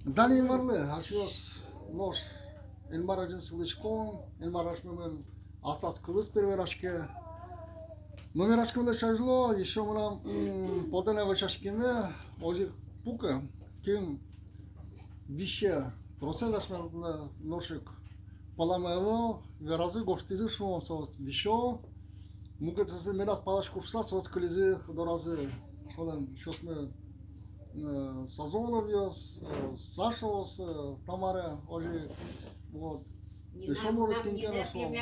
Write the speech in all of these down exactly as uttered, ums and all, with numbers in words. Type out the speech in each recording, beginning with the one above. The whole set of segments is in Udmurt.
Дан Инмарлы, асьмеос нош Инмар азьын сылӥськом, Инмар асьмемын аслаз кылыз пыр вераське. Но вераськемлэсь азьло ещё мынам, м, потэ на вӧсяськеме, озьы ик пуке, кин висе, тросэз асьмелы нош ик паламы ӧвӧл, веразы, гожтӥзы, шуом, соос висё, мукетъёсыз медаз паласькы шуыса, соос кылизы доразы, шуом, асьмеос, э, Сазоновъёс, э, Сашаос, э, Тамара, озьы, вот. Ещё, может, кин ке но, шуом.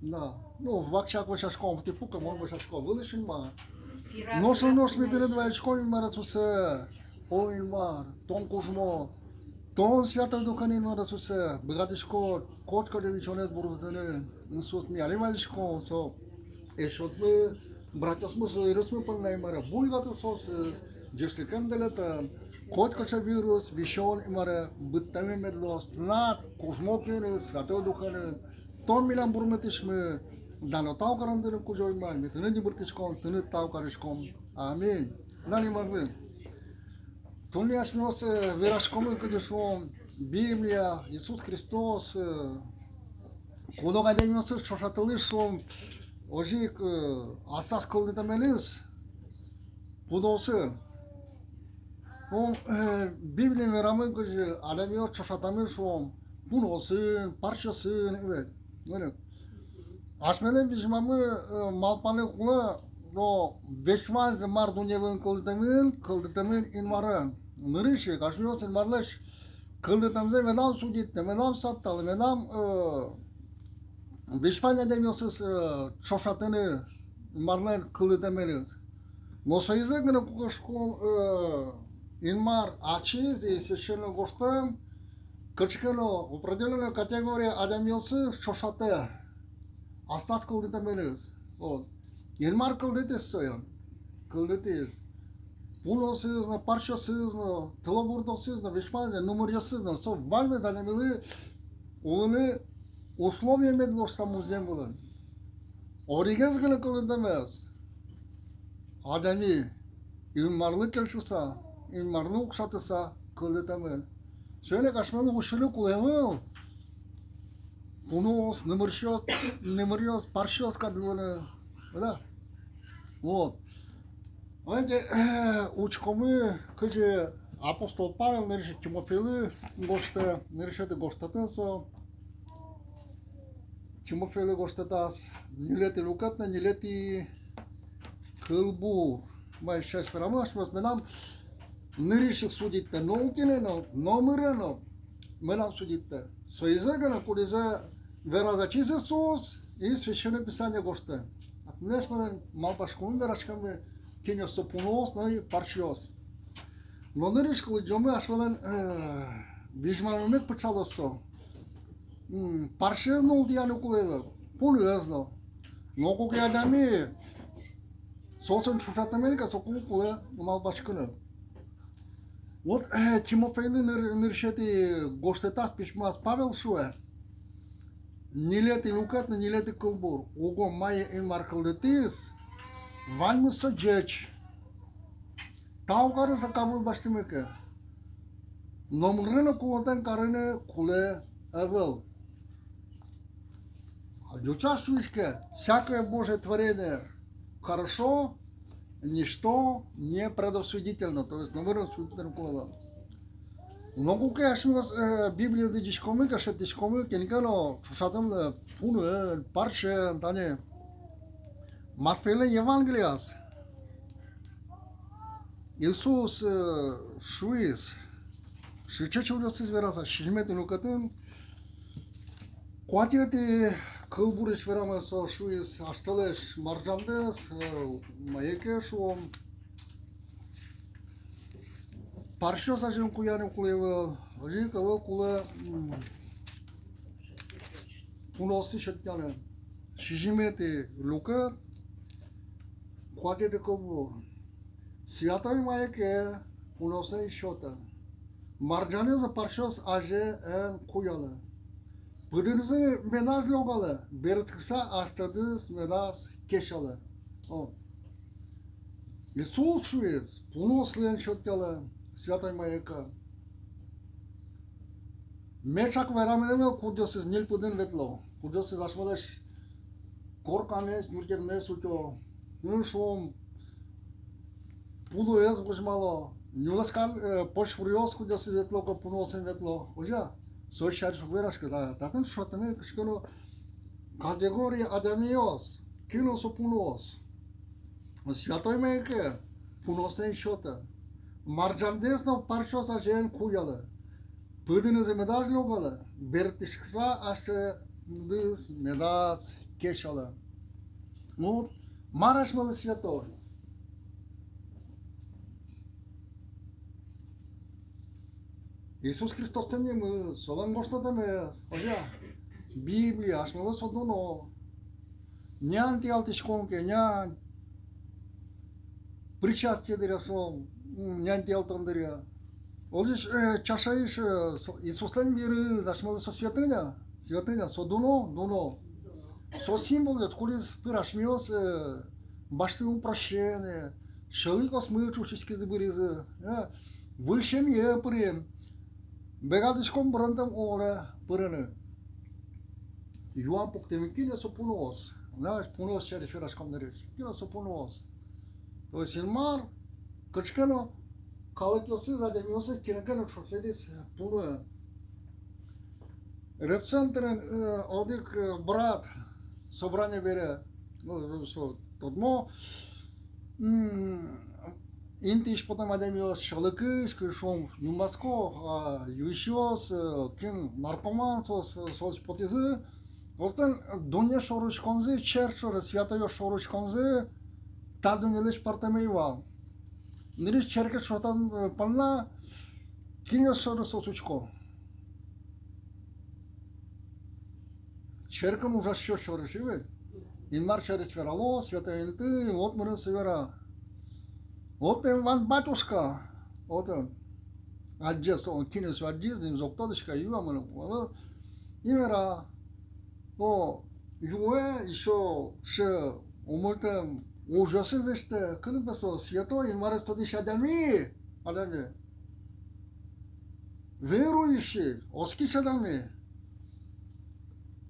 Да. Ну, вакчияк вӧсяськом, тӥ пуке, мон вӧсясько, вылысь Инмар. Нош, нош ми тыныд вазиськом, Инмаре Иисусэ, о Инмар, тон кужмо, тон Святой Духен, Инмаре Иисусэ, быгатӥськод котькыӵе висёнэз бурмытыны, Иисус, ми али вазиськом со эшъёсмы, братъёсмы, сузэръёсмы понна, Инмаре, буйгаты соосыз ӟечлыкен, дэлетэн, котькыӵе вирус, висён, Инмаре, быдтэмын мед луоз тынад кужмо киыныз, Святой Духеныз, тон милям бурмытӥсьмы, дан но тау карон тыныд, Кузё-Инмар, ми тыныд йыбырттӥськом, тыныд тау кариськом. Аминь. Дан Инмарлы. Туннэ асьмеос, э, вераськомы, кызьы шуом, Библия, Иисус Христос, э, куд-ог адямиосыз ӵошатылӥз, шуом, озьы ик, э, аслаз кылдытэменыз пуноосын. Ну, э, Библия верамын, кызьы адямиос ӵошатэмын, шуом, пуноосын, парсьёсын, ӧвӧл. Асьмелэн визьмамы, э, малпаны кулэ, но весь ваньзэ, мар дунне вылын кылдытэмын, кылдытэмын Инмарен. Нырысь ик асьмеос Инмарлэсь кылдытэмзэ медам судиттэ, медам сапталэ, медам, э, весь вань адямиосыз, э, ӵошатыны Инмарлэн кылдытэменыз. Но соизэ гинэ куке шуом, э, Инмар ачиз и Священный гожтэм кыӵе ке но определённой категория адямиосыз ӵошатэ аслаз кылдытэменыз. Вот. Инмар кылдытӥз соин, кылдытӥз. Пуныосыз но, парсьёсыз но, тылобурдоосыз но, весь ваньзэ, нумыръёсыз но, со ваньмыз адямилы улыны условие мед луоз та музъем вылын. Одӥгез гинэ кылдытэмез адями Инмарлы кельшыса, Инмарлы укшатыса кылдытэмын. Соин ик асьмелы усьыны кулэ ӧвӧл пуныос, нумыръёс, нумыръёс, парсьёс кадь луыны. Да. Вот. Озьы ик, э, учкомы, кызьы апостол Павел нырысь ик Тимофейлы гожтэ, нырысетӥ гожтэтын со, Тимофейлы гожтэтаз, ньылетӥ люкет но ньылетӥ кылбур. Мае сярысь верамын, асьмеос медам нырысь ик судиттэ, но укинэ но, номыре но медам судиттэ. Соизэ гинэ, кудӥзэ вераз ачиз Иисус и Священное Писание гожтэ. А туннэ асьмелэн малпаськонмы, вераськонмы, кинъёс со пуныос но и парсьёс. Но нырысь ик лыдӟомы, асьмелэн, э, визьмамы мед пыӵалоз со. М, парсез нуллытъяны кулэ ӧвӧл, пуныез но. Но куке адями соосын ӵошатэмын ке, соку кулэ малпаськыны. Вот, э, Тимофейлы ныр-, нырысетӥ гожтэтаз, письмоаз Павел шуэ, ньылетӥ люкет но ньылетӥ кылбур: уго мае Инмар кылдытӥз, ваньмыз со ӟеч. Тау карыса кабыл басьтӥмы ке, номыре но кулотэм карыны кулэ ӧвӧл. Ӟучаз шуиське: всякое Божье творение хорошо, ничто не предосудительно. То есть номыре но судиттыны кулэ ӧвӧл. Но куке асьмеос, э, Библиез лыдӟиськомы ке, шедьтӥськомы кин ке но ӵошатэмлы пуныен, парсен, тани Матфейлэн Евангелияз Иисус, э, шуиз, сыӵе чуръёсыз вераса, сизьыметӥ люкетын, куатетӥ кылбурысь верамын со, шуиз, астэлэсь маржандэс, э, мае ке, шуом, парсьёс азьын куяны кулэ ӧвӧл, озьы ик ӧвӧл кулэ, м, пуныослы сётъяны. Сизьыметӥ люкет, куатетӥ кылбур. Святой мае ке пуныослы ӧз сётэ. Маржанэз но парсьёс азе эн куялэ. Пыдынызы медаз лёгалэ, берытскыса астэтыз медаз кесялэ. О. Иисус шуиз, пуныослы эн сётъялэ святой мае ке. Меӵак верамын ӧвӧл, кудъёсыз ньыль пыдын ветло, кудъёсыз асьмелэсь коркамес, нюръетмес утё. Ну, шуом, пуныез возьмало, нюлэскан, э, почвуръёс, кудъёсыз ветло ке, пуноосын ветло. Озьы-а? Со сярысь уг вераськы, та, татын сётэмын кыӵе ке но категория адямиос, кин со пуныос. Святой мае ке, пуноослы эн сётэ. Марӟандэс но парсьёс азе эн куялэ. Пыдынызы медаз лёгалэ, бертӥськыса асьсэдыз медаз кесялэ. Ну, мар асьмелы святой? Иисус Христослэн нимыз, солэн гожтэтэмез, озьы-а? Библия асьмелы со дуно. Нянь тӥялтӥськом ке, нянь, причастие дыръя со, м, нянь тӥялтон дыръя. Оло, э, чашаысь, э, со, Иисуслэн вирыз, асьмелы со святыня, святыня, со дуно, дуно. Со символ, ведь, кудӥз пыр асьмеос, э, басьтӥм прощение, сьӧлыкъёсмы ӵушиськизы, быризы, э, выль семьяе пырим. Быгатӥськом быронтэм улонэ пырыны. Юан пуктэмын, кин со пуныос. Знаешь, пуныос сярысь вераськом нырысь. Кин со пуныос? То есть Инмар кыӵе ке но калыкъёсыз, адямиосыз кинэ ке но ӵошатӥз пуныен. Ребцентрын, э, одӥг, э, брат собрание бере, ну, со тодмо, м, интыысь потэм адямиос, сьӧлыкысь, кызьы шуом, юнматско, а, юисьёс, э, кин наркоман, соос, соос потӥзы. Отын дунне шоры учконзы, черк шоры, святойёс шоры учконзы та дуннелэсь пӧртэм ӧй вал. Нырысь черке ӵошатон, э, понна, кинъёс шоры соос учко? Черкын ужасьёс шоры, шуо. Инмар сярысь верало, святой инты, вот мыным со вера. Вот мем вань батюшка, отын адӟе со, кин со адӟиз, нимзэ уг тодӥськы, юа мыным, вот, и вера. О, юэ, ещё сыӵе умойтэм ужъёсыз лэсьтэ, кылем пе со святой, Инмарез тодӥсь адями, адями. Верующий, оскись адями.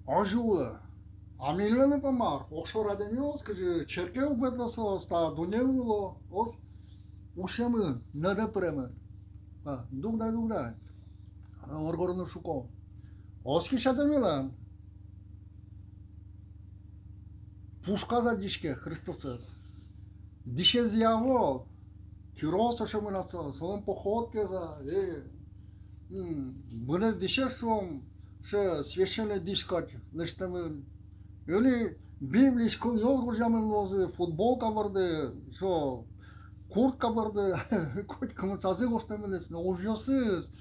Озьы улэ. А милемлы пе мар, огшоры адямиос, кызьы черке уг ветло соос, та дуннеын уло, ос усемын, нӧдэ пыремын. А, дугды ай, дугды ай. А, воргоронлы шуко. Оскись адямилэн пушказ адӟиське Христосэз. Дӥсезъя ӧвӧл, кирос ошемын-а со, солэн походкаез-а, э, м, быдэс дӥсез, шуом, сыӵе священной дӥсь кадь лэсьтэмын. Или Библиысь кылъёс гожъямын луозы, футболка борды, со, куртка борды, котькымесазы гожтэмын луоз, но ужъёсыз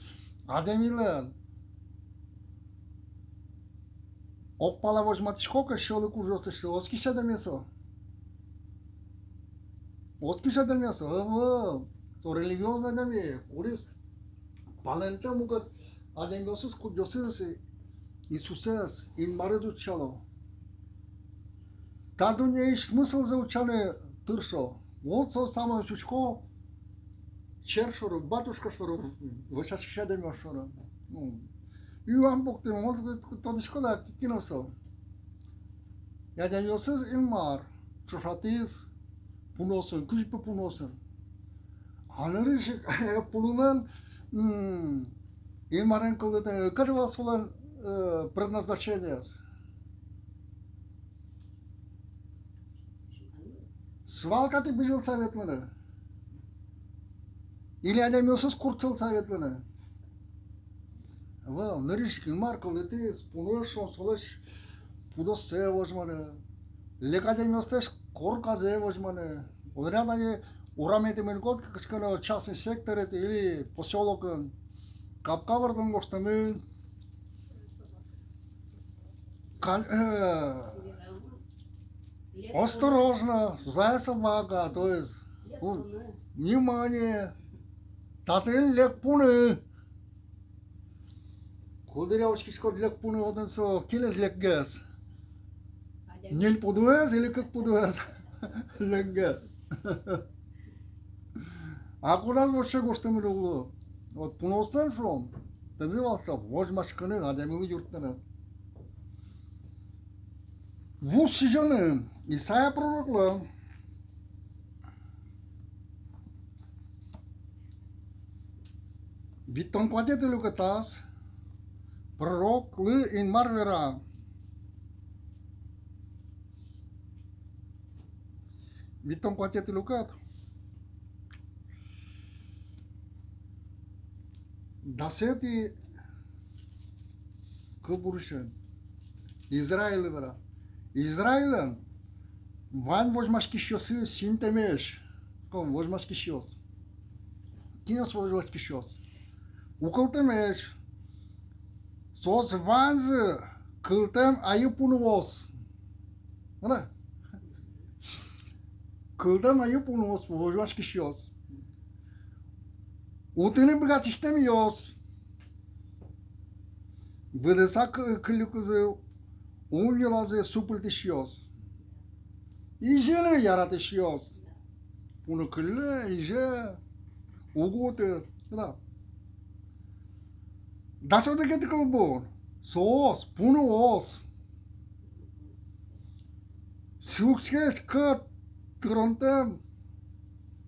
адямилэн. Огпала возьматӥсько ке сьӧлык ужъёсыз, оскись адями со. Оскись адями со, ӧвӧл. Со религиозной адями, кудӥз палэнтэ мукет адямиосыз, кудъёсыз Иисусэз, Инмарез утчало. Та дуннеысь смыслзэ утчаны тыршо. Вот со самой учко черк шоры, батюшка шоры, вӧсяськись адямиос шоры. Ну, юан пуктӥм, мон тодӥсько на, кин со. И адямиосыз Инмар ӵошатӥз пуноосын, кызьы пе пуноосын. А нырысь ик пунылэн, м, Инмарен кылдытыны, кыӵе вал солэн, э, предназначениез. Свалкаетӥ бызьылыса ветлыны. Или адямиосыз куртчылыса ветлыны. Ӧвӧл, нырысь ик Инмар кылдытӥз пуныос, шуом, солэсь пудоссэ возьманы, лек адямиослэсь корказэ возьманы. Одыръя тани ураметӥ мынӥськод ке кыӵе ке но частный секторетӥ или посёлокын, капка бордын гожтэмын: кан-, э, осторожно, злая собака, то есть, у, внимание, татын лек пуны. Кудыръя учкиськод лек пуны, отын со кинэз лекгес? Ньыль пудоез или кык пудоез лекгес? А кудаз вообще гожтэмын уг лу. Вот пуноослэн, шуом, Тӥни вал со возьмаськыны, адямилы юрттыны. Вуж сӥзёнын Исаия пророклэн витьтон куатетӥ люкетаз пророклы Инмар вера. Витьтон куатетӥ люкет. Дасэтӥ кылбурысен Израильлы вера. Израильлэн вань возьмаськисьёсыз синтэмесь. Ком возьмаськисьёс. Кинъёс возьмаськисьёс? Укылтэмесь. Соос ваньзы кылтэм аю пуныос. Ана? Кылтэм аю пуныос, возьмаськисьёс. Утыны быгатӥсьтэмъёс. Выдыса кы-, кылликузы, ум йылазы супыльтӥсьёс. Изьыны яратӥсьёс. Пуны кылле, изе, уг уты. Да. Дас одӥгетӥ кылбур. Соос, пуныос. Сюлмаськись кӧт тыронтэм.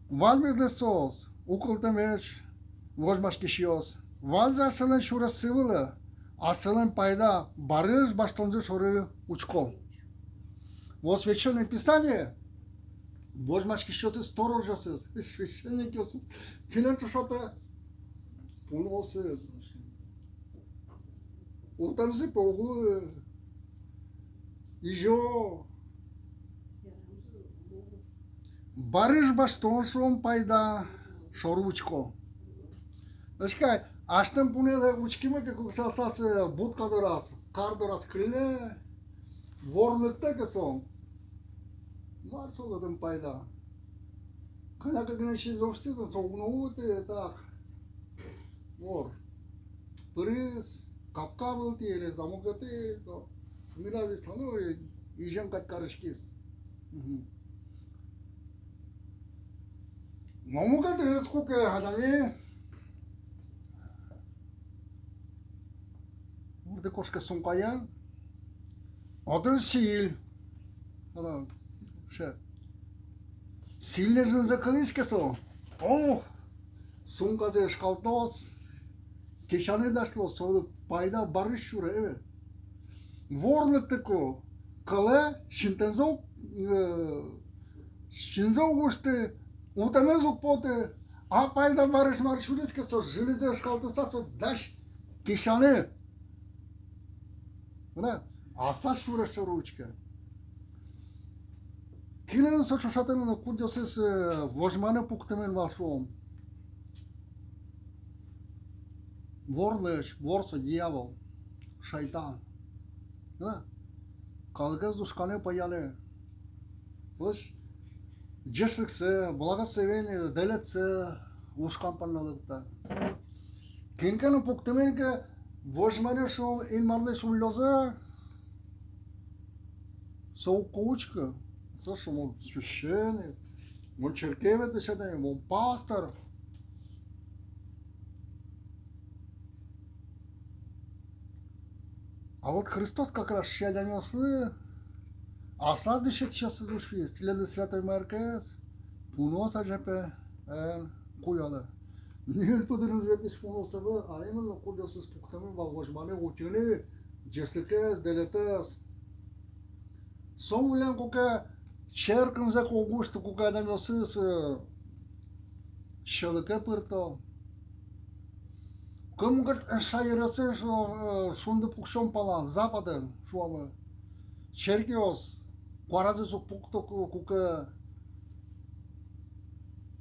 Ваньмыз соос укылтэмесь возьмаськисьёс. Ваньзы асьсэлэн сюрессы вылэ, асьсэлэн пайда, барыш басьтонзы шоры учко. Вот Священное Писание возьмаськисьёсыз, сторожъёсыз, священникъёсыз, кинэн ӵошатэ? Пуныосыз. Утэмзы пе уг луы, изё. Барыш басьтон, шуом, пайда шоры учко. Эшкай, асьтэм пунэ учкимы ке, куке аслаз будка дораз, кар дораз кылле, вор лыктэ ке со, мар солэн отын пайда? Кӧня ке гинэ сиён усьтӥз, со уг но уты, так. Вор. Пырыз, капка вылтӥ или замокъёсты, но милям здесь, ну, и, изем кадь кариськиз. Мгм. Но мукетыз, куке адями вырды кошке сумкаен, отын сӥль. Ала, ше. Сӥльлэсь ӝынызэ кылӥз ке со, о, сумказэ ишкалтоз, кесяны дасьтоз, солы пайда барыш сюре, э. Вор лыктэ ке, кылэ, синтэмзэ уг, э, синзэ уг усьты, утэмез уг поты, а пайда барыш мар сюриз ке, со ӝынызэ ишкалтыса, со дась кесяны. Мынэ, аслаз сюрес шоры учке. Кинэн со ӵошатэ на, кудъёсыз, э, возьманы пуктэмын вал, шуом. Ворлэсь, вор со дьявол, шайтан. Мынэ, калыкез лушканы, пӧяны. Вылысь ӟечлыксэ, благословение, дэлетсэ лушкан понна лыктэ. Кин ке но пуктэмын ке возьманы, шуом, Инмарлэсь уллёзэ, со уг ке учкы, со шуом: мон священник, мон черке ветлӥсь адями, мон пастор. А вот Христос как раз сыӵе адямиослы, аслаз дышетскисьёслы, дышетскисьёслы: тӥледлы святой маркаез пуныос азьпе эн куялэ. Ньыль пыдыныз ветлӥсь пуныос ӧвӧл, а именно кудъёсыз пуктэмын вал возьманы, утьыны ӟечлыкез, дэлетэз. Со выллем куке черкын зэк уг усьты, куке адямиосыз, э, сьӧлыке пырто. Куке мукет шаеръёсын, шуом, э, шунды пуксён пала, западын, шуом, э, черкъёс куаразэс уг пукто, ку-, куке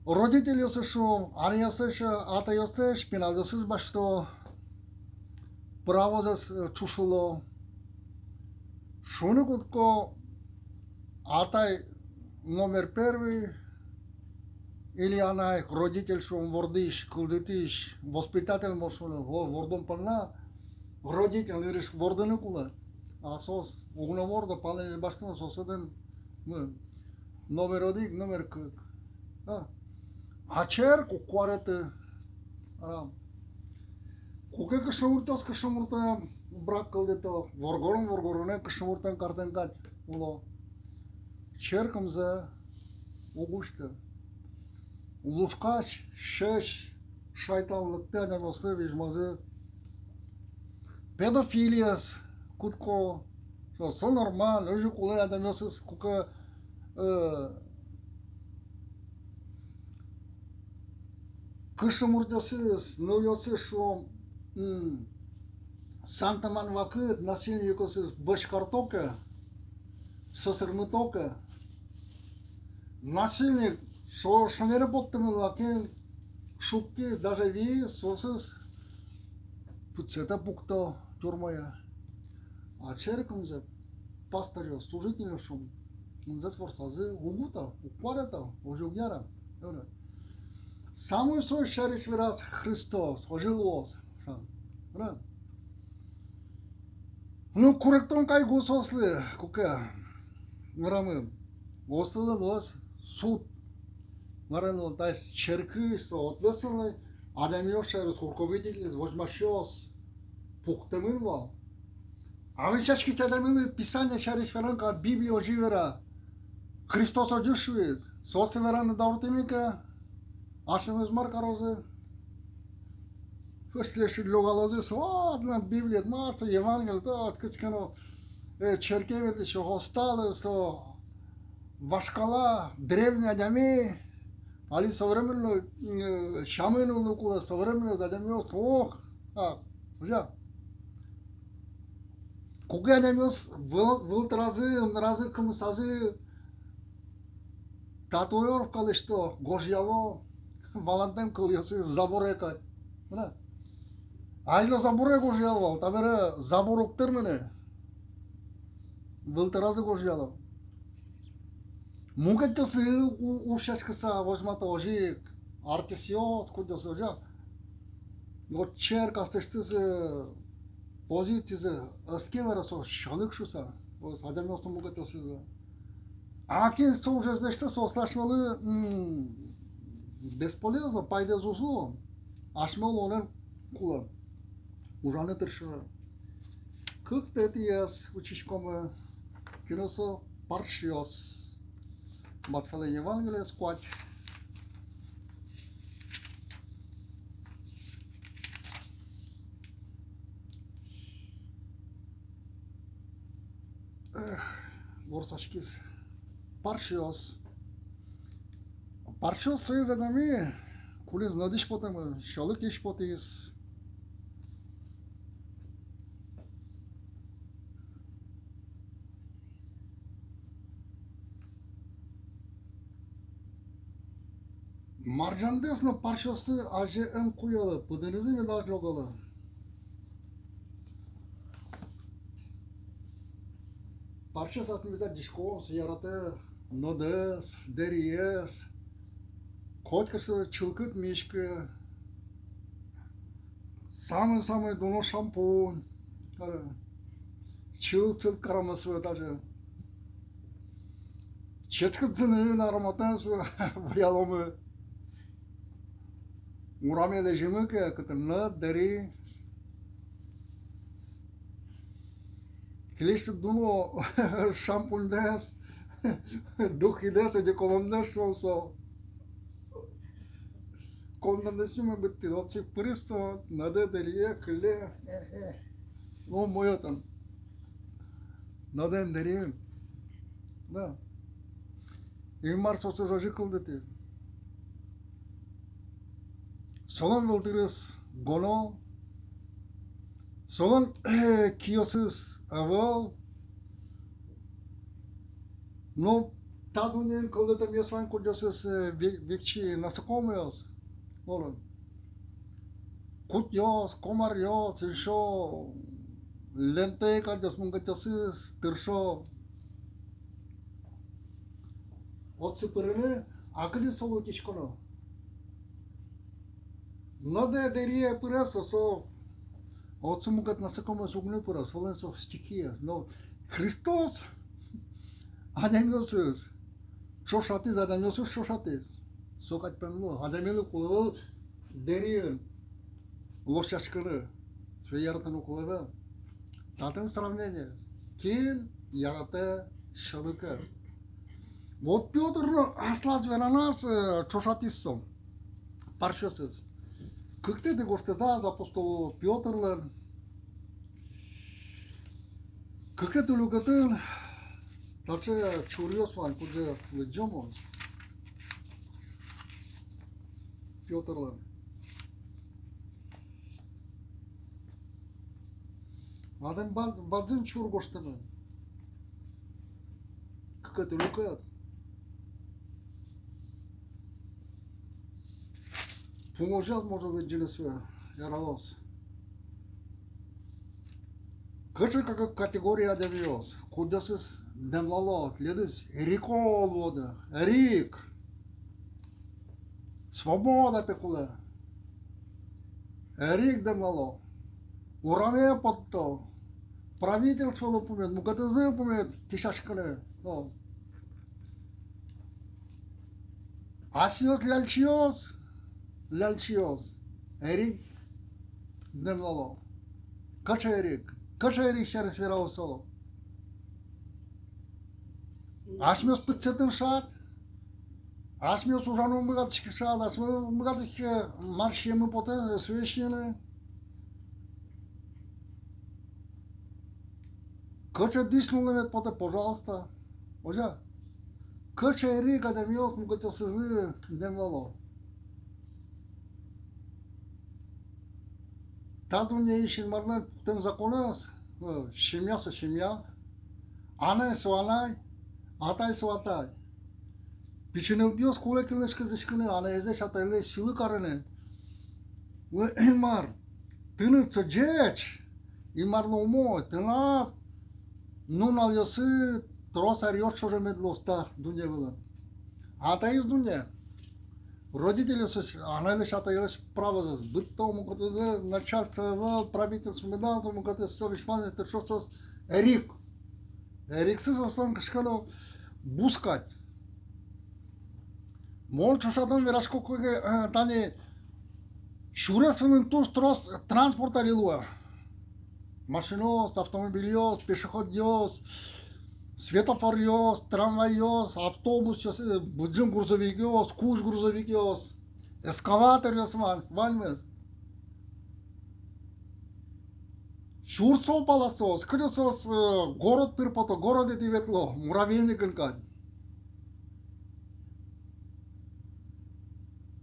родительёсыз, шуом, анайёсыз, атайёсыз пиналъёсыз басьто, правозэс, э, ӵушыло. Шуыны кутско, атай номер первый или анай, родитель, шуом, вордӥсь, кылдытӥсь, воспитатель, мон шуо, во-, вордон понна родитель нырысь вордыны кулэ. А соос уг но вордо, палэнэ басьтоно, соос отын, ну, номер одӥг, номер кык. А, а черк уг куареты. А. Куке кышномуртъёс кышномуртэн брак кылдыто, воргорон воргоронэн кышномуртэн картэм кадь уло. Черкымзэ уг усьты. Лушкась, сьӧсь шайтан лыктэ адямиослы визьмазы. Педофилиез кутско, со, со нормально, озьы кулэ адямиосыз, куке, э, кышномуртъёсыз, нылъёсыз, шуом, м, сантэман вакыт насильникъёсыз вӧсь карто ке, сӧсырмыто ке, насильник со шонере поттэмын вал, кин шуккиз, даже вииз, соосыз пытсэтэ пукто тюрьмае. А черкымзэ пасторъёс, служительёс, шуом, ымзэс ворсазы уг уто, уг куаретто, озьы уг яра. Самой со сярысь вераз Христос, озьы луоз. Сам. Ра. Ну, куректон кайгу соослы, куке верамын. Соослы луоз суд. Мар но, та черкысь со ответственной адямиос сярысь, руководительёс, возьмасьёс пуктэмын вал. А вӧсяськись адямилы Писание сярысь веран ке, Библия озьы вера, Христос озьы шуиз, соослы вераны дауртӥмы ке, асьмемыз мар карозы? Соослы лёгалозы: вот, на, Библиед мар со, Евангелиед, вот, кыӵе ке но, э, черке ветлӥсь, со усталый, со вашкала, древний адями, али современной, э, сямын улыны кулэ, современной адямиос, ох, а, озьы. Куке адямиос выл-, вылтыразы, ымныраз кымысазы татуировка лэсьто, гожъяло валантэм кылъёсыз заборе кадь. Мынэ. Азьло заборе гожъяло вал, табере забор уг тырмы ни. Вылтыразы гожъяло. Мукетъёсыз у-, ушъяськыса возьмато озьы ик, артистъёс, кудъёсыз озьы. Но черк аслэсьтыз, э, позицизэ ӧз ке веро, со сьӧлык шуыса, вот, адямиослэн мукетъёсызлы. А кин со ужез лэсьтэ, со асьмелы, м, бесполезно, пайдаез уз луы, асьме улонэн кулэ. Ужаны тыршыны. Кыктэтӥез учкиськомы, кинъёс со парсьёс. Матфейлэн Евангелиез куать. Эх, ворсаськиз. Парсьёс. Парсьёс соиз адями, кудӥз нӧдысь потэмын, сьӧлыкысь потӥз. Марӟандэс но парсьёслы азе ӧм куялэ, пыдынызы медаз лёгалэ. Парсьёс асьмеос адӟиськом, со яратэ нӧдэз, дэриез, котькыӵе чылкыт миське, самой-самой дуно шампунь, чылк-чылк каромы сое даже. Ческыт зынын, ароматэн сое вӧяломы. Ураме лэзимы ке, кытын нӧд, дэри. Тӥлесьтыд дуно шампуньдэс, духидэс, одеколондэс, шуом, со. Комнатаысь юнме быдтӥд, отчы пыриз со, нӧдэ, дэрие, кыле. Умой отын. Нӧдэн, дэриен. Да. Инмар соосыз озьы кылдытӥз. Солэн вылтырыз гоно, солэн киосыз ӧвӧл. Но та дуннеын кылдытэмъёс вань, кудъёсыз, э, ве-, векчи насекомоос, оло, кутъёс, комаръёс, ещё лентяй кадьёс, мукетъёсыз тыршо отчы пырыны, а кытын солы утиськоно? Нӧдэ, дэрие пырэ со, со отчы мукет насекомоос уг ни пыро, солэн со стихиез. Но Христос адямиосыз ӵошатӥз, адямиосыз ӵошатӥз. Со кадь, пе, но адямилы кулэ дэриен лошъяськыны. Яратыны кулэ ӧвӧл. Татын сравнение. Кин яратэ сьӧлыкез. Вот Пётр но аслаз вераназ, э, ӵошатӥз со парсьёсыз. Кыктэтӥ гожтэтаз апостол Пётрлэн. Кыктэтӥ люкетын таӵе чуръёс вань, кудзэ лыдӟом мон. Пётрлэн. Мадем ба-, бадӟым чур гожтэмын. Кыктэтӥ люкет. Пумозяз можно лыдӟыны сое, яралоз. Кыӵе ке категория адямиос, кудъёсыз дэмлало, тӥледыз эрико луоды, эрик. Свобода пе кулэ. Эрик дэмлало. Ураме потто. Правительстволы пумит, мукетызлы пумит кесяськыны. О. Асьсэос ляльчиос, ляльчиос. Эрик дэмлало. Кыӵе эрик? Кыӵе эрик сярысь верало со? Асьмеос пытсэтын шат. Асьмеос ужаны ум быгатӥське шат. Асьмеос ум быгатӥське, мар сиеммы потэ, сое сиыны. Кыӵе дӥсь нуллэмед потэ, пожалуйста. Озьы-а? Кыӵе эрик адямиос мукетъёсызлы дэмлало. Та дуннеысь Инмарлэн пуктэм законэз, э, семья со семья, анай со анай, атай со атай. Пичи нылпиос кулэ кинлэсь ке кылзӥськыны, анаезлэсь, атайлэсь сӥлы карыны. Э, Инмар, тыныд со ӟеч, Инмарлы умой, тынад нуналъёсыд трос аръёс ӵоже мед луоз та дунне вылын. А таиз дунне. Родительёслэсь, анайлэсь, атайлэсь правозэс быдто, мукетыз начальство ӧвӧл, правительство медаз лу, мукетыз, всё, весь ваньзэ тыршо соос эрик. Эриксэ соослэн кышкано бускать. Мон ӵошатон верасько ке, э, тани сюрес вылын туж трос транспорт али луэ. Машинаос, автомобильёс, пешеходъёс, светофоръёс, трамвайёс, автобусъёс, э, быдӟым грузовикъёс, кузь грузовикъёс, экскаваторъёс вань, ваньмыз. Сюрсо пала соос, кызьы соос, э, город пыр пото, городэ тӥ ветло, муравейникын кадь.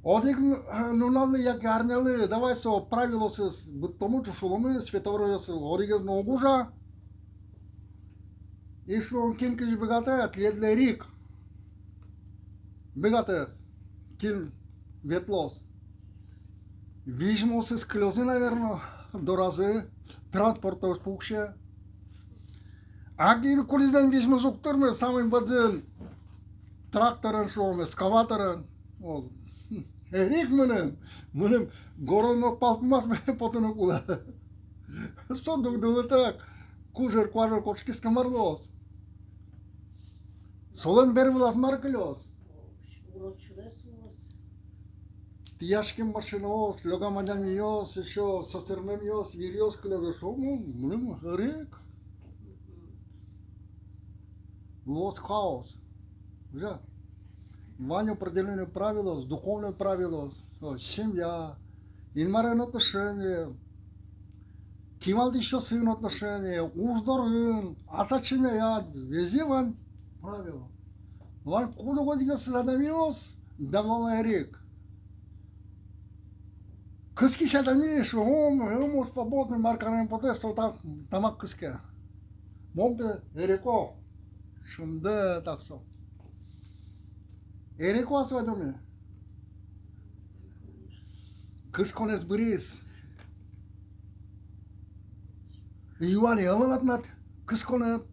Одӥг н-, э, нуналлы яке арнялы давай со правилоосыз быдтомы, ӵушыломы, светофоръёс одӥгез но уг ужа. И шуом, кин кызьы быгатэ, тӥледлы эрик. Быгатэ, кин ветлоз. Визьмоосыз кылёзы, наверно, доразы, транспортъёс пуксе. А кин, кудӥзлэн визьмыз уг тырмы, самой бадӟым тракторен, шуом, экскаваторен. О, эрик мыным, мыным городын но пал пумаз потыны кулэ. Со дугдылытэк кужер-куажер кошкиз ке, мар луоз? Солэн бер вылаз мар кылёз? Тӥяськем машинаос, лёгам адямиос, эшшо сӧсырмемъёс, виръёс кылёзы, шуом, мыным эрик. Луоз хаос. Ужа? Вань определённые правилоос, духовные правилоос, о, семья, Инмарен отношение, кивалтӥсьёсын отношение, уж дорын, ас ачим яд, везде вань правило. Вань куд-ог одӥгез адямиос, давлало эрик. Кыскись адями, шуом, ӧм, ӧм, свободный, мар кареме потэ, со та-, тамак кыске. Мон пе эрико, шунды так со. Эрико-а со адями? Кысконэз быриз. Юали: ӧвӧл-а тынад кысконэд?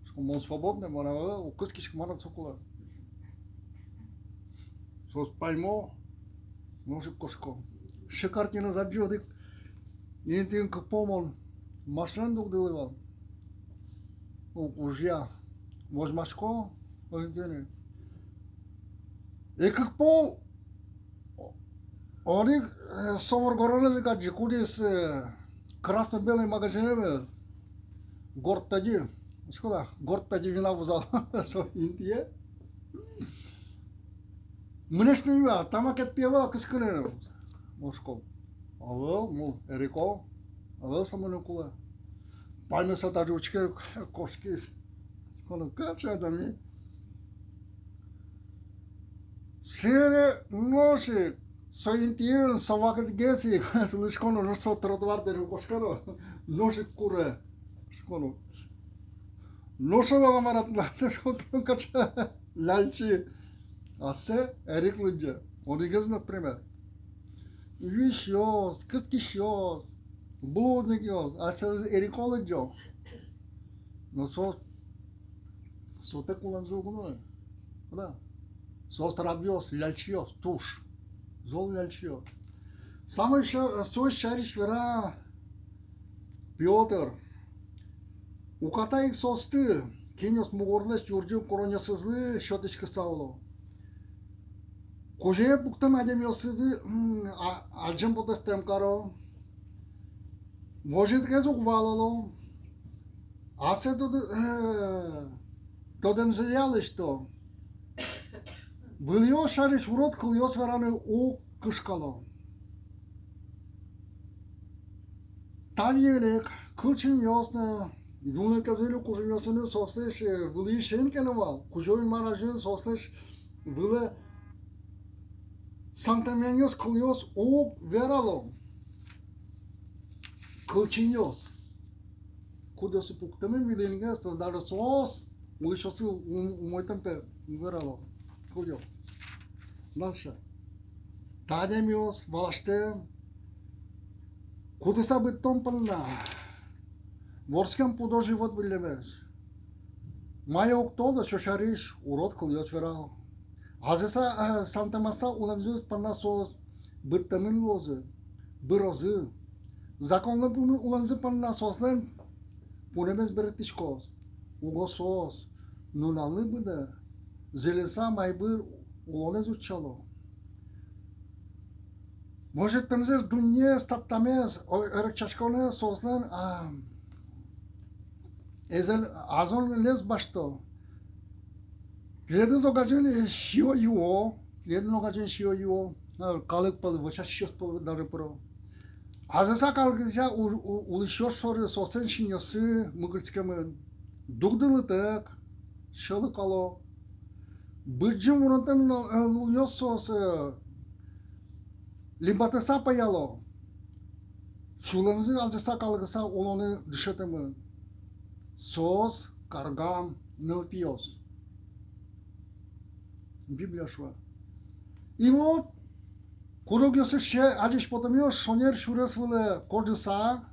Шуом, мон свободный, мон ӧвӧл, уг кыскиськы, мар со кулэ. Соос паймо, нош ик кошко. Сыӵе картина. Задӟо одӥг интыын кык пол мон машинаен дугдылӥ вал. У-, ужъя возьмасько, озьы ини. И кык пол одӥг, э, со воргоронэз ик адӟи, кудӥз, э, красно-белый магазинэ мынӥ, горд тӧдьы, шуисько, горд тӧдьы вина вузало со интые. Мынэсьтым но юа: «Та макет пие вал кыскыны?» Мон шуисько: «Ӧвӧл, мон эрико, ӧвӧл со мыным кулэ». Паймыса тазьы учке, кошкиз. Шуисько но: «Кыӵе адями». Собере нош ик со интыын со вакытгес ик, шуисько но, нош со тротуар доры кошке но, нош ик куре. Шуисько но: «Нош со вал-а, мар-а тынад, шуисько, кыӵе ляльчи?» Ассэ эрик лыдӟе. Одӥгез, например, висьёс, кыскисьёс, блудникъёс, ассэ эрико лыдӟо. Но соос, сотэк улэмзы уг луы. Да. Соос рабъёс, ляльчиос, туж зол ляльчиос. Самой со, со сярысь вера Пётр: «Уката ик соосты, кинъёс мугорлэсь юрӟым куронъёсызлы сётӥськыса уло. Кузёе пуктэм адямиосызлы, м, а, адӟем потостэм каро, возьытгес уг валало, ассэ тодэ-, э, тодэмзыя лэсьто, вылӥёс сярысь урод кылъёс вераны уг кышкало». Та выллем кылчинъёс но юнлыкезлы кужымъёсыны соослэсь, э, вылӥысен ке но вал, Кузё-Инмар азьын соослэсь вылэ сантэмъянъёс кылъёс уг верало. Кылчинъёс, кудъёсыз пуктэмын вылӥынгес, то даже соос улӥсьёслы ум-, умойтэм, пе, уг верало. Кудъёс. Дальше. Та адямиос валасьтэм кутыса быдтон понна вордскем пудо-живот выллемесь. Мае уг тодо, со сярысь урод кылъёс верало. Азыса, э, сантэмаса улэмзы понна соос быдтэмын луозы, бырозы. Законлы пумит улэмзы понна соослэн пунэмез берыктӥськоз. Уго соос нуналлы быдэ зыльыса майбыр улонэз утчало. Возьыттэмзэс, дуннеез, таптамез, о, эрекчаськонэз соослэн, а, эзэн азонлыкез басьто. Тӥледыз огазьын, э, сиё-юо, тӥледын огазьын сиё-юо, а, калык пӧлы, вӧсяськисьёс пӧлы даже пыро. Азыса калгыса у-, у-, улӥсьёс шоры соослэн синъёссы мыгырскемын. Дугдылытэк сьӧлыкало. Быдӟым вунэтэм лулъёс соос, э, либатыса пӧяло. Сюлэмзы азыса калгыса улыны дышетэмын. Соос карган нылпиос. Библия шуэ. И вот курегъёсыз, сыӵе адӟись потэмъёс шонер сюрес вылэ кожыса,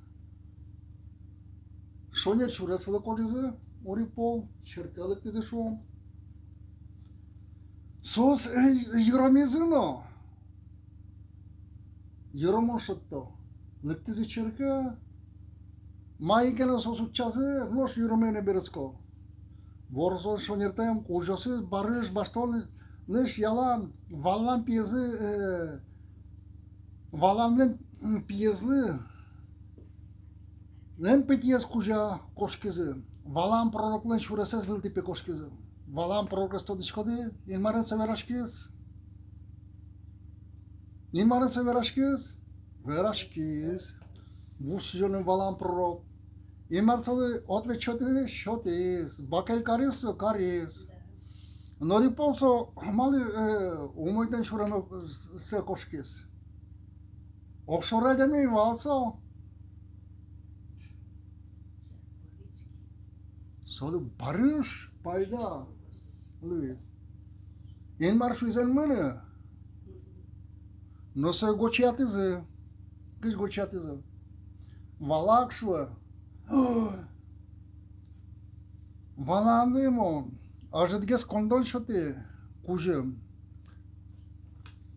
шонер сюрес вылэ кожизы, одӥг пол черке лыктӥзы, шуом. Соос, э, йыромизы но, йыромон шедьто. Лыктӥзы черке, маин ке но соос утчазы, нош йыромен ӧй берытско. Ворсо шонертэм ужъёсыз барыш басьтонлэсь ялан Валаам пиезлы, э, Валаамлэн, м, пиезлы, лэн пытьыез кузя кошкизы. Валаам пророклэн сюресэз вылтӥ, пе, кошкизы. Валаам пророкез тодӥськоды, Инмарен со вераськиз? Инмарен со вераськиз? Вераськиз. Вуж сӥзёнын Валаам пророк. Инмар солы ответ сётӥз, сётӥз. Бакель кариз со, кариз. Но одӥг пол со малы, э, умойтэм сюресэ кошкиз? Огшоры адями ӧй вал со. Солы барыш пайда луиз. Инмар шуиз: «Эн мыны». Но сое гочиятӥзы. Кызьы гочиятӥзы? Валаак шуэ: «Валаамлы мон ӧжытгес коньдон сётӥ, кузьым.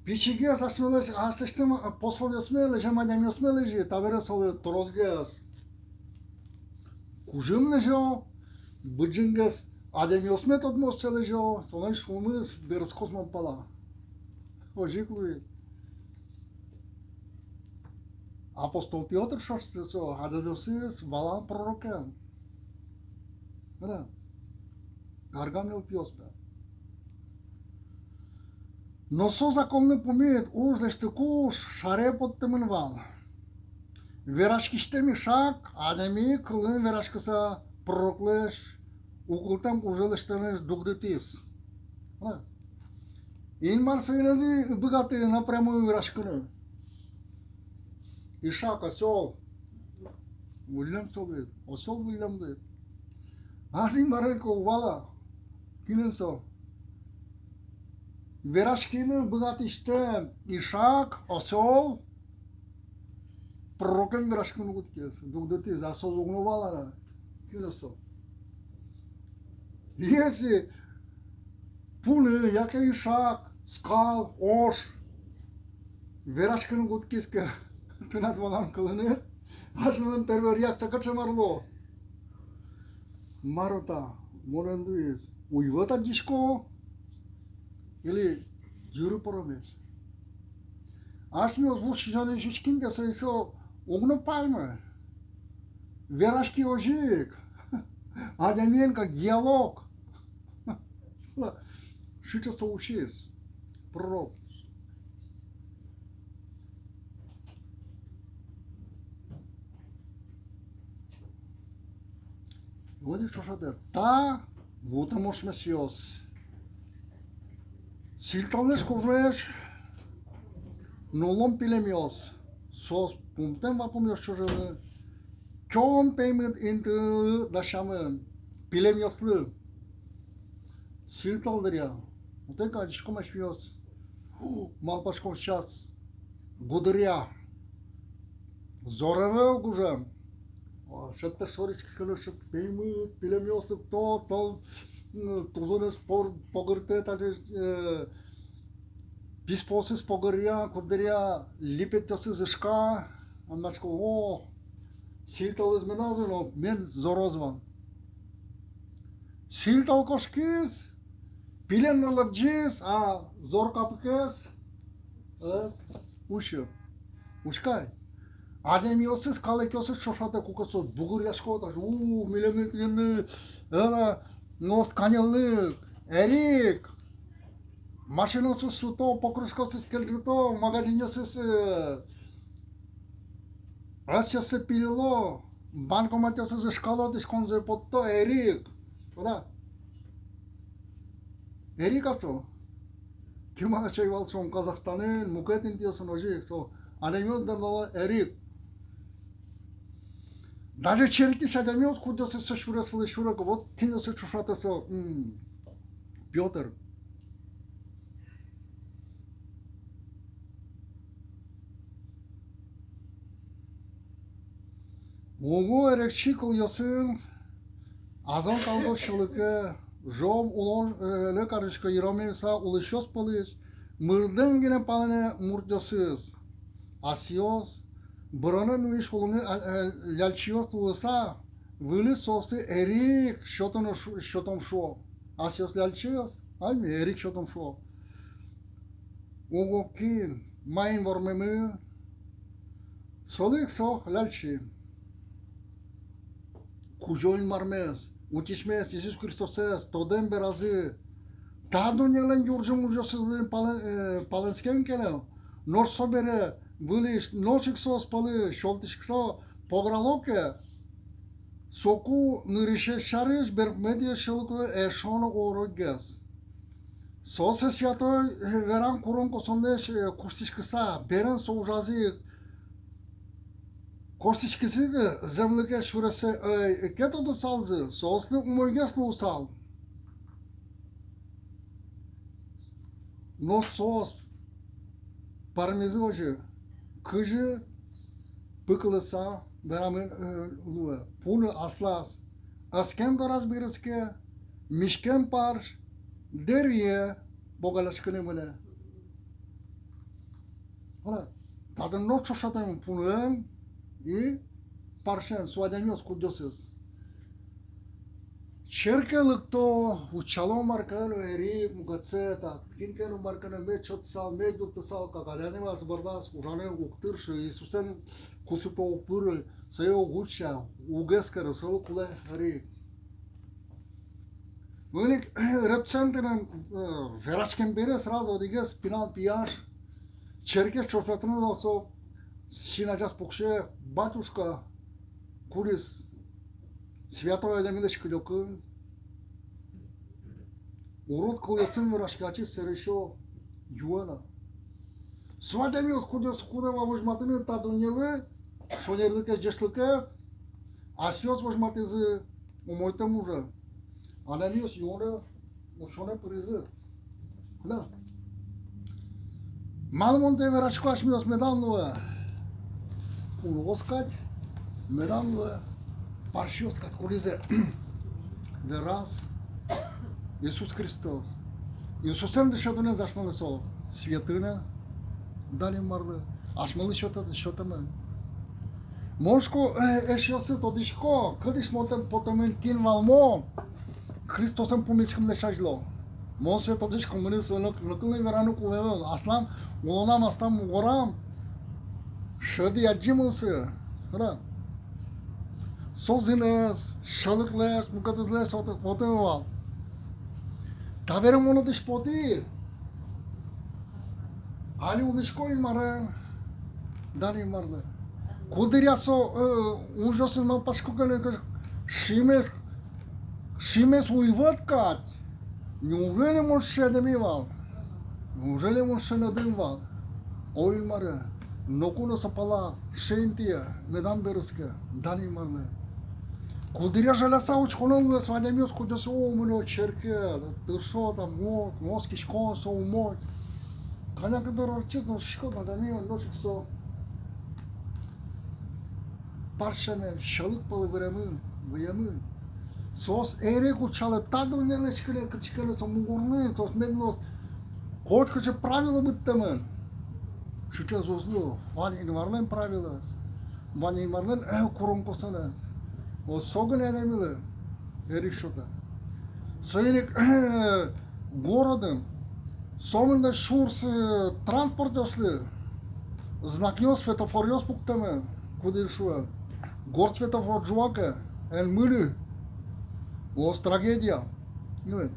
Пичигес асьмелэсь, аслэсьтым посолъёсме, лэзем адямиосме лэзи, табере солы тросгес кузьым лэзё, быдӟымгес адямиосме тодмоссэ лэзё, солэн шуэмыз берытскоз мон пала». Озьы ик луиз. Апостол Пётр шуиз, со адямиосыз валан пророкъёсын. Ӧвӧл-а? Каргам нылпиос, пе. Но со законлы пумит уж лэсьтыкуж шаре поттэмын вал. Вераськисьтэм ишак адями кылын вераськыса пророклэсь укылтэм уже лэсьтэмез дугдытӥз. Ӧвӧл-а? Инмар соин ӧз быгаты напрямую вераськыны. Ишак, осёл. Выллем со луиз, осёл выллем луиз. Ас Инмар ик уг вала, кинэн со. Вераськыны быгатӥсьтэм ишак, осёл, пророкъёсын вераськыны кутскиз, дугдытӥз, а со уг но вала на, кинэн со. Если пуны яке ишак, скал, ож вераськыны кутскиз ке тынад-монад кылыныз, асьмелэн первой реакция кыӵе мар луоз? Мар-о та, монэн луиз, уйвӧт адӟисько или йыры поромес? Асьмеос вуж сӥзёнэ учкиськом ке, соин со уг но паймы. Вераське озьы ик. Адямиен кадь диалог. Сыӵе со усиз, пророк. Вот ик ӵошатэ та вутэм ошмесъёс. Сильтӧллэсь кужмысь нуллон пилемъёс. Соос пумтэм вапумъёс чоже но кион пеймыт интыын дасямын пилемъёслы. Сильтӧл дыръя. Вот ик адӟиськом асьмеос. Малпаськом, сейчас гудыръя, зоре ӧвӧл гужем. О, шедьтэ шорысь кышкано, шедьтэ пеймыт пилемъёс лыкто, тол, м, тузонэз пор-, погыртэ, таӵе, э, писпуосыз погыръя, куддыръя липетъёсыз ышка, а мон адӟисько, о, сильтӧлыз медаз ву но, мед зороз вал. Сильтӧл кошкиз, пилем но лобӟиз, а зор капкаез ӧз усьы. Учкы ай. Адямиосыз, калыкъёсыз ӵошатэ, куке соос бугыръясько, таӵе, у, милемлы тӥни, ӧвӧл-а, нош каньыллык, эрик. Машинаосыз суто, покрышкаосыз кельтыто, магазинъёсыз, э, ӧсъёссэ пилило, банкоматъёсыз ышкало, тӥськонзэ потто, эрик. Шуод-а? Эрик-а со? Кемалась ӧй вал со Казахстанын, мукет интыосын, озьы ик со адямиос дорын вал эрик. Даже черкысь адямиос, кудъёсыз со сюрес вылысь сюро ке, вот кинъёсыз ӵошатэ со, м, Пётр. Уго эрекчи кылъёсын азон калгес сьӧлыке, жом улонлы карисько йыромемыса улӥсьёс пӧлысь мырдэм гинэ палэнэ муртъёсыз. Асьсэос быронэн вуись улонэ, а, э, ляльчиос луыса, выльысь соослы эрик сётоно шу-, сётом шуо. Асьсэос ляльчиос, а ми эрик сётом шуо. Уго кин маин вормемын, солы ик со ляльчи. Кузё-Инмармес, Утисьмес Иисус Христосэз тодэм беразы та дуннелэн юрӟем ужъёсызлы палэ-, э, палэнскем ке но, нош собере выльысь нош ик соос пӧлы сёлтӥськыса пограло ке, соку нырысез сярысь берпуметӥез сьӧлыко эшшо но уродгес. Соослы святой, э, веран курон-косонлэсь, э, куштӥськыса, берен со ужазы ик куштӥськизы ке, зэмлыке сюресэ, э, ӧй ке тодысалзы, соослы умойгес луысал. Но соос пӧрмизы озьы, кызьы пыкылыса верамын, э, луэ. Пуны аслаз ӧскем дораз берытске, миськем парсь дэрие богаляськыны мынэ. Ала, татын но ӵошатэмын пунэн и парсен, со адямиос кудъёсыз. Черке лыкто, утчало, мар ке но эрик, мукетсэ, та, кин ке но мар ке но мед сётысал, мед юрттысал, кагадяны ваз бордаз, ужаны уг тыршы, Иисусэн кусыпе уг пыры, сое уг утча, уг эскеры, солы кулэ эрик. Мынӥ ик ребцентрын, э, вераськем бере сразу одӥгез пинал пияш черкез ӵошатыны вал со син азяз пуксе: батюшка, кудӥз святой адямилэсь кыдёкын, урод кылъёсын вераське, ачиз сэрысь юэ на. Со адямиос, кудъёсыз кулэ вал возьматыны та дуннелы шонерлыкез, ӟечлыкез, асьсэос возьматӥзы умойтэм уже. Адямиос юонэ, усёнэ пыризы. Да. Малы мон тае верасько? Асьмеос медам луэ пуныос кадь, медам луэ парсьёс кадь, кудӥзэ вераз Иисус Христос. Иисусэн дышетонэз асьмелы со святыня, дан Инмарлы, асьмелы сётэ-, сётэмын. Мон, шуисько, э, эшъёсы, тодӥсько, кытысь мон тае потэмын, кин вал мон Христосэн пумиськемлэсь азьло. Мон сое тодӥсько, мыным сое нокин но вераны кулэ ӧвӧл. Аслам улонам, аслам мугорам шӧдӥ адӟи мон сое. Вала. Со зынэз, сьӧлыклэсь, мукетызлэсь отын, отын вал. Табере мон отысь потӥ. Али улӥсько Инмарен, дан Инмарлы. Куддыръя со, э, ужъёсын малпасько ке но, шимес, шимес уйвӧт кадь. Неужели мон сыӵе адями вал? Неужели мон сыӵе нӧдым вал? О Инмаре, ноку но со пала сыӵе интые медам берытске, дан Инмарлы. Куддыръя жаляса учконо луэ со адямиос, кудъёсыз умой черке, тыршо там, мо-, мо-, оскисько, со умой. Кӧня ке дыр ортчиз но, шуисько, адями нош ик со парсьямын, сьӧлык пӧлы выремын, выемын. Соос эрик утчало та дуннелэсь гинэ, кытысь ке но со мугорлы, соос мед луоз котькыӵе правила быдтэмын. Сыӵеез уз лу, вань Инмарлэн правилаез, вань Инмарлэн, э, курон-косонэз. Вот со гинэ адямилы эрик сётэ. Соин ик, э, городын сомында сюрс, э, транспортъёслы знакъёс, светофоръёс пуктэмын, кудӥз шуэ: горд светофор ӝуа ке, эн мыны. Луоз трагедия. Ну,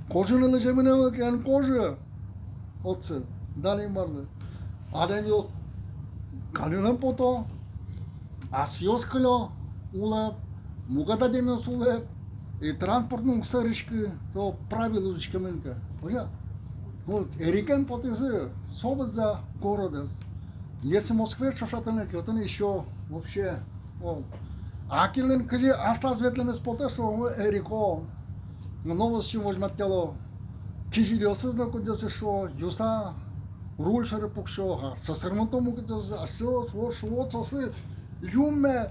кожыны лэземын ӧвӧл ке, эн кожы отчы, дан Инмарлы. Адямиос каньылэн пото, асьсэос кылё улэп, мукет адямиос улэп, и транспорт но уг сӧриськы, со правилаос учкемын ке. Озьы. Вот, эрикен потӥзы, со быдӟа городэз. Если Москваез ӵошатыны ке, отын ещё вообще, вот. А кинлэн кызьы аслаз ветлэмез потэ, со эрико. Новостьын возьматъяло. Кизилиосыз но, кудъёсыз, шуо, юыса руль сьӧры пуксё, а сӧсырмыто мукетъёсыз, асьсэос, вот, шуо, соослы юнме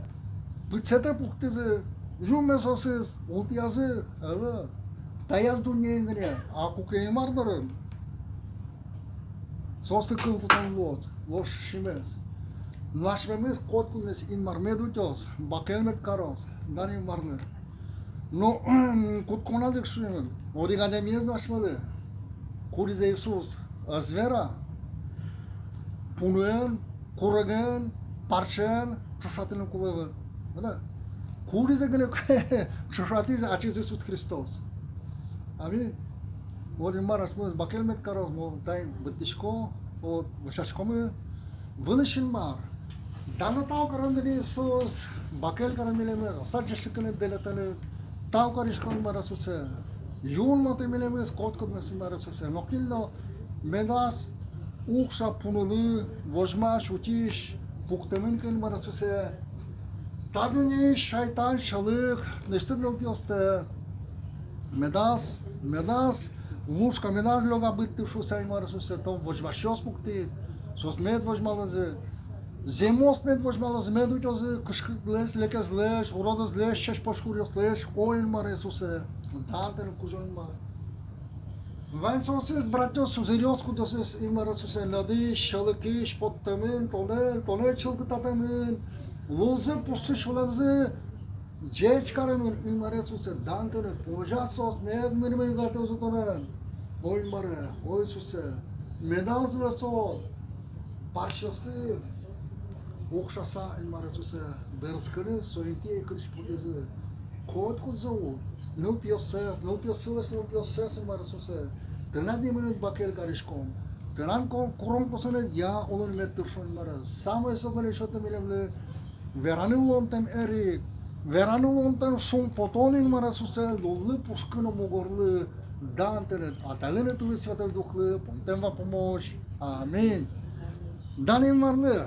пытсэтэ пуктӥзы, юнме соосыз ултӥязы, ӧвӧл, таяз дуннеын гинэ, а куке Инмар дорын, соослы кыл кутон луоз, луоз симез. Но асьмемыз котькудмес Инмар мед утёз, бакель мед кароз, дан Инмарлы. Но кутсконаз ик шуимы, одӥг адямиез но асьмелы, кудӥзэ Иисус ӧз вера, пуныен, курегын, парсен ӵошатыны кулэ ӧвӧл. Вала. Кудӥзэ гинэ ӵошатӥз ачиз Иисус Христос. Аминь. Вот Инмар асьмемыз бакель мед кароз, мон таин быдтӥсько, вот, вӧсяськомы. Вылысь Инмар, дан но тау карон, Иисус, бакель карон милемыз, аслад ӟечлыкеныд, денэтаныд. Тау карисько, Инмар Иисусэ, юнматы милемыз котькудмес, Инмар Иисусэ, нокин но медаз укша пунылы возьмась, утись пуктэмын ке, Инмар Иисусэ, та дуннеысь шайтан, сьӧлык, тынэсьтыд нылпиостэ медаз, медаз лушка, медаз лёга быдты шуыса, Инмар Иисусэ, тон возьмасьёс пуктӥд, соос мед возьмалозы, зэмос мед возьмалозы, мед утёзы кышкытлэсь, лекезлэсь, уродэзлэсь, сьӧсь-пӧсь куръёслэсь, о Инмар Иисусэ, дан тыныд, Кузё-Инмар. Вань соосыз, братъёс, сузэръёс, кудъёсыз, Инмар Иисусэ, нӧдысь, сьӧлыкысь поттэмын тонэ, тонэ чылкытатэмын, лулзы, пушсы, сюлэмзы Ӟеч каремын, Инмаре Иисусэ, дан тыныд, пожалуйста, мед мынӥм югатэ уз тонэн. Ой, Инмаре, ой, Иисусэ, медаз луэ соос парсьёсты укшаса, Инмаре Иисусэ, берытскыны, соин тӥ ик кытысь потӥзы. Котькудзэ улэ, нылпиоссэс, нылпиоссылэсь нылпиоссэс, Инмаре Иисусэ, тынад нимыныд бакель кариськом. Тынад ко-, курон-косонэдъя улыны мед тыршом, Инмаре. Самой со бен ещё тӥ милемлы вераны луонтэм эрик, вераны луонтэм шумпотон, Инмаре Иисусэ, луллы, пушкы но мугорлы. Дан тыныд, Атайлы но Пилы, Святой Духлы, пумтэм вапумозь. Аминь. Дан Инмарлы.